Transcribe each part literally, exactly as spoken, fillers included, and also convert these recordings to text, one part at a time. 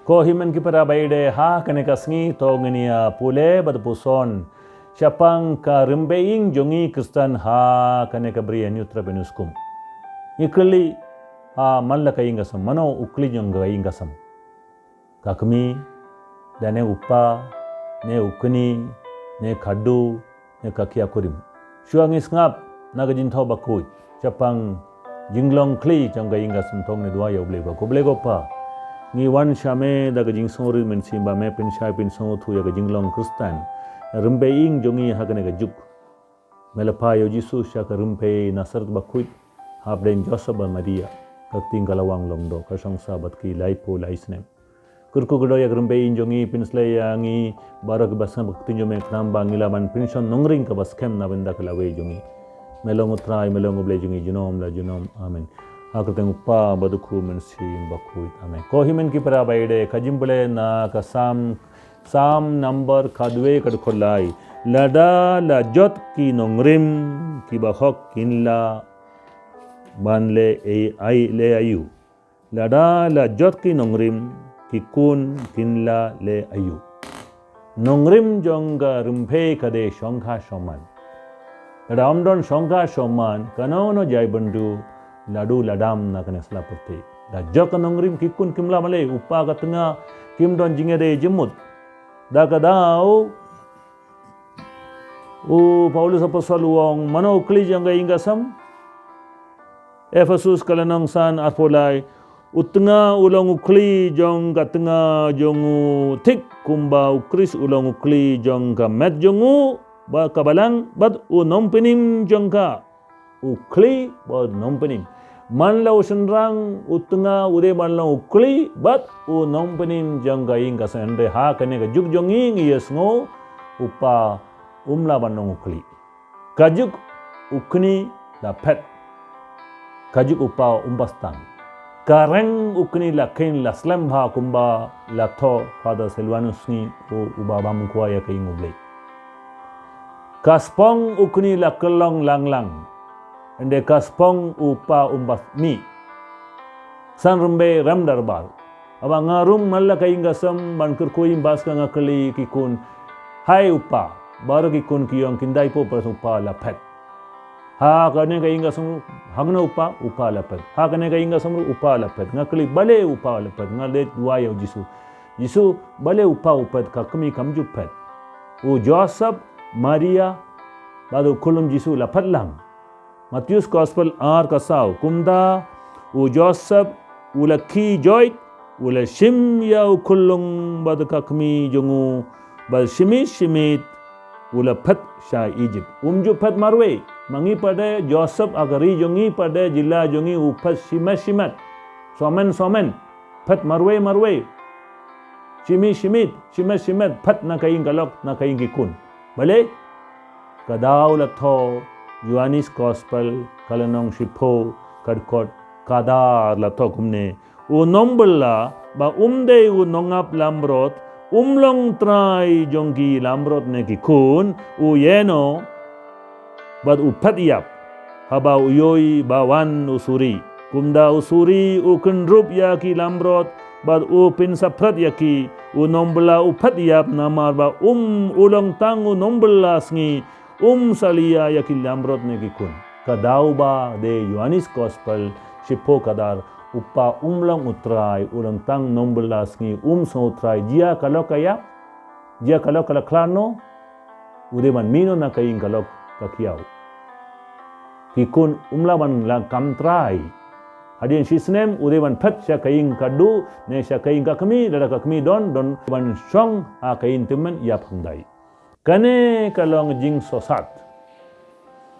Ko hynmen ki para baieit, ha kane ka sngi to ngin ïa pule bad puson shaphang ka rympei ïing jong ngi Khristan ha kane ka Bri ha Hynñiewtrep Hynñiewskum. Ngi kylli, ha man la ka ïing ka sem, mano u kli jong ka ïing ka sem? Ka kmie, da ne u kpa, ne u kñi, ne ka kdu, ne ka kiakurim. Shuwa ngi sngap na ka Jingthoh Bakhuid shaphang jinglong kli jong ka ïing ka sem, to ngin duwai ïa U Blei. Ko Blei ko Pa, ngi wan sha Me da ka jingsngewrit mynsiem ba Me pynshai pynsngewthuh ïa ka jinglong Khristan, rympei ïing jong ngi ha kane ka juk. Me la phah ïa u Jisu sha ka rympei Nasareth bakhuid hapdeng Joseph bad Maria, ka ktien ka la wang lyngdoh, ka shong sah bad ki laiphew lai snem. Kyrkhu kyrdoh ïa ka rympei ïing jong ngi, pynshlei ïa ngi baroh kiba sngap ka ktien jong Me, khnang ba ngi lah ban pynshong nongrim kaba skhem na bynta ka lawei jong ngi. Me long U Trai, Me long U Blei jong ngi junom la junom. Amen. Ha ka kyrteng U Kpa bad U Khun Mynsiem Bakhuid. Amen. Ko hynmen ki para baieit, ka jingpule na ka Salm, Salm number khatwei, ka dkhot lai: Lada la jot ki nongrim kiba hok kin lah ban leh ei, ei, leh aïu? Lada la jot ki nongrim, ki khun kin lah leh aïu? Nongrim jong ka rympei ka dei shongkha shongman. Lada ym don shongkha shongman, kano kano jaitbynriew la duh la dam na kane ka sla pyrthei. La jot ka nongrim, ki khun kim lah ban leh, u kpa ka tnga kim don jingïadei jingmut. Da ka daw u Paulus Apostol u ong, mano u kli jong ka ïing ka sem? Ephesus ka lynnong san, arphew lai: U tnga u long u kli jong ka tnga jong u thik, kumba U Khrist u long u kli jong ka met jong u, ba ka balang, bad u nongpynim jong ka. U kli bad u nongpynim. Man la u shynrang, u tnga u dei ban long u kli bad u nongpynim jong ka ïing ka sem. Hynrei ha kane ka juk jong ngi, ngi ïohsngew u kpa um lah ban long u kli. Ka juk u kñi la phet, ka juk u kpa um pat tang. Ka reng u kñi la kheiñ la slem bha, kumba la thoh Father Silvanus Sngi, u, uba bam kwah ïa ka ïing U Blei. Ka spong u kñi la kyllon lang lang, hynrei ka spong u kpa um pat mih. San rympei rem dorbar. Haba nga rung man la ka ïing ka sem ban kyrkhu ïing paskha, nga kylli ki khun, hai u kpa? Baroh ki khun ki ong, kin dei pat, u kpa la phet. Ha kane ka ïing ka sem, hangne u kpa, u kpa la phet. Ha kane ka ïing ka sem ruh u kpa la phet. Nga kylli, balei u kpa la phet? Nga leit duwai ïa U Jisu. Jisu, balei u kpa u phet, ka kmie kam ju phet? U Joseph, Maria, bad u khyllung Jisu la phet lang. Mathaios Gospel ar ka saw. Kumta u Joseph u la khie joit, u la shim ïa u khyllung bad ka kmie jong u, bad shimet shimet u la phet sha Egypt. Um ju phet marwei. Ma ngi pat de, Joseph ha ka ri jong ngi pat de, jylla jong ngi, u phet shimet shimet, sawmen sawmen, phet marwei marwei, shimet shimet, shimet shimet, phet na ka ïing ka lok, na ka ïing ki khun. Balei? Ka daw la thoh Ïoannis Gospel ka lynnong shiphew, ka dkhot khatar, la thoh kumne: U nongbylla ba um dei u nongap lamrot, um long trai jong ki lamrot ne ki khun, u ïehnoh bad u phet ïap haba u ïohi ba wan u suri. Kumta u suri u kynrup ïa ki lamrot bad u pynsaphriang ïa ki. U nongbylla u phet ïap namar ba um u long tang u nongbylla sngi, um salia ïa ki lamrot ne ki khun. Ka daw ba de Ïoannis Gospel shiphew khatar, u kpa um long u trai, u long tang nongbylla sngi, um sngew trai. Jia ka lok ka ïap, jia ka lok ka la khlad noh, u dei ban mih noh na ka ïing ka lok ka khiaw. Ki khun um lah ban la kam trai. Hadien shi snem u dei ban phet sha ka ïing ka kdu ne sha ka ïing ka kmie, lada ka kmie don, don ban shong ha ka ïing tymmen ïa pyrthei. Kane ka long jingsngewsih.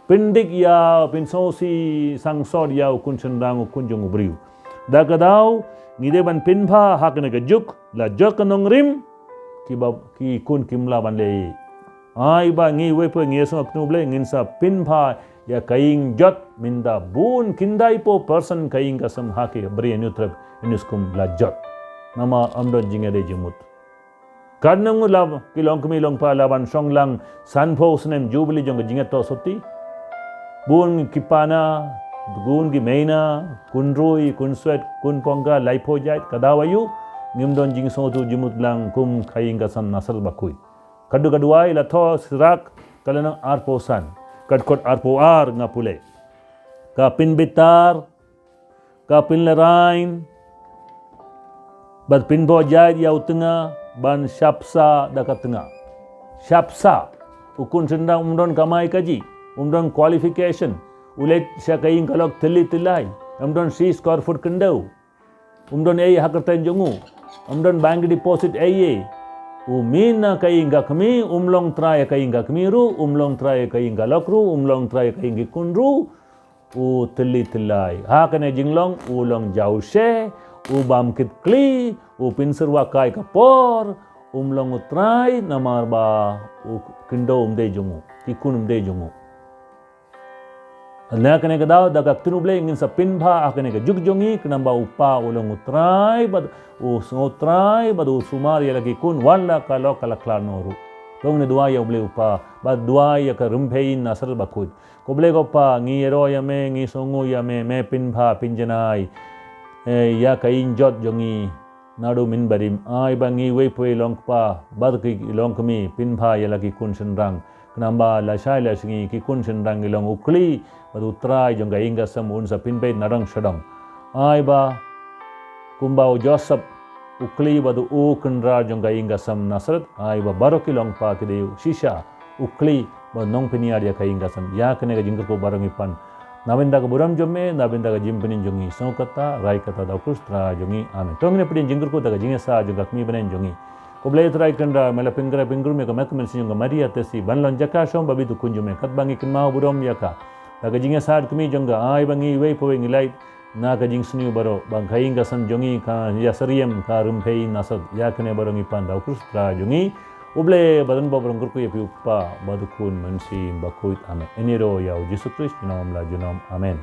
Pyndik ïa, pynsngewsih sangsot ïa u khun shynrang, u khun jong u briew. Da ka daw ngi dei ban pynbha ha kane ka juk, la jot ka nongrim, kiba ki khun kim lah ban leh. Ai ba ngi wei poi ngi ïasngewthuh U Blei, ngin sa pynbha ïa ka ïing jot, mynta bun khyndai phew percent ka ïing ka sem ha ka Bri ha Hynñiewtrep Hynñiewskum la jot. Namar ym don jingïadei jingmut. Katno ngut la ki longkmie longkpa la ban shong lang sanphew snem jubili jong ka jingïatoh sotti. Bun ki pana, bun ki meina, khun rui, khun swet, khun pongka, laiphew jait, ka daw aïu? ngim don jingsngewthuh jingmut lang kum ka ïing ka sem Nasareth bakhuid. Ka dei ka duwai la thoh Sirak ka lynnong arphew san, ka dkhot arphew ar nga pule. Ka pynbitar, ka pynlehrain, bad pynbha jait ïa u tnga, ban shapsa da ka tnga. Shapsa, u khun shynrang um don kamai kajih, um don qualification, u leit sha ka ïing ka lok tylli tyllai, um don shi square foot khyndew, um don ei ha kyrteng jong u, um don bank deposit ei ei. U mih na ka ïing ka kmie, um long trai ïa ka ïing ka kmie ruh, um long trai ïa ka ïing ka lok ruh, um long trai ïa ka ïing ki khun ruh, u tylli tyllai. Ha kane jinglong, u long jawshe, u bam kit kli, u pynsyrwa kai ka por, um long u trai namar ba u khyndew um dei jong u, ki khun um dei jong u. Na kane ka daw, da ka ktien U Blei ngin sa pynbha ha kane ka juk jong ngi, khnang ba u kpa u long u trai bad u sngewtrai bad u sumar ïa la ki khun, wat la ka lok ka la khlad noh ruh. To ngin duwai ïa U Blei u Kpa, bad duwai ïa ka Rymphei Nasareth bakhuid. Ko Blei ko Kpa, ngi ïaroh ïa me, ngi sngewnguh ïa me, me pynbha pynjanai, eh, ïa ka ïing jot jong ngi naduh mynbarim. Ai ba ngi uwei pa uwei long kpa bad ki long kmie, pynbha ïa la ki khun shynrang, khnang ba lashai lashisngi ki khun shynrang ki long u kli bad u trai jong ka ïing ka sem, un sa pynbeit na dong sha dong. Ai ba kumba u Joseph, u kli bad u kynrad jong ka ïing ka sem Nasareth, ai ba baroh ki long kpa ki dei shisha u kli bad nongpynïar ïa ka ïing ka sem. Ïa kane ka jingkyrkhu baroh ngi pan, na bynta ka burom jong me, na bynta ka jingpynim jong ngi. Sngewkata, rai kata da u Khrist Trai jong ngi. Amen. To ngin ïa pdiang jingkyrkhu da ka jingïasaid jong ka Kmie Bneng jong ngi. Ko Blei Trai Kynrad, me la pynkylla pynkrung ïa ka mat ka mynsiem jong ka Maria Theisotti ban long jaka shong ba biang u Khun jong me, katba ngi kynmaw burom ïa ka da ka jingïasaid kmie jong ka. Ai ba ngi uwei pa uwei ngi lait na ka jingsniew baroh ba ka ïing ka sem jong ngi ka ïasyriem, ka Rymphei Nasareth. Ïa kane baroh ngi pan da u Khrist Trai jong ngi. U Blei ba don bor un kyrkhu ïa phi u Kpa bad u Khun Mynsiem Bakhuid. Amen. Ïaroh ïa u Jisu Khrist junom la junom. Amen.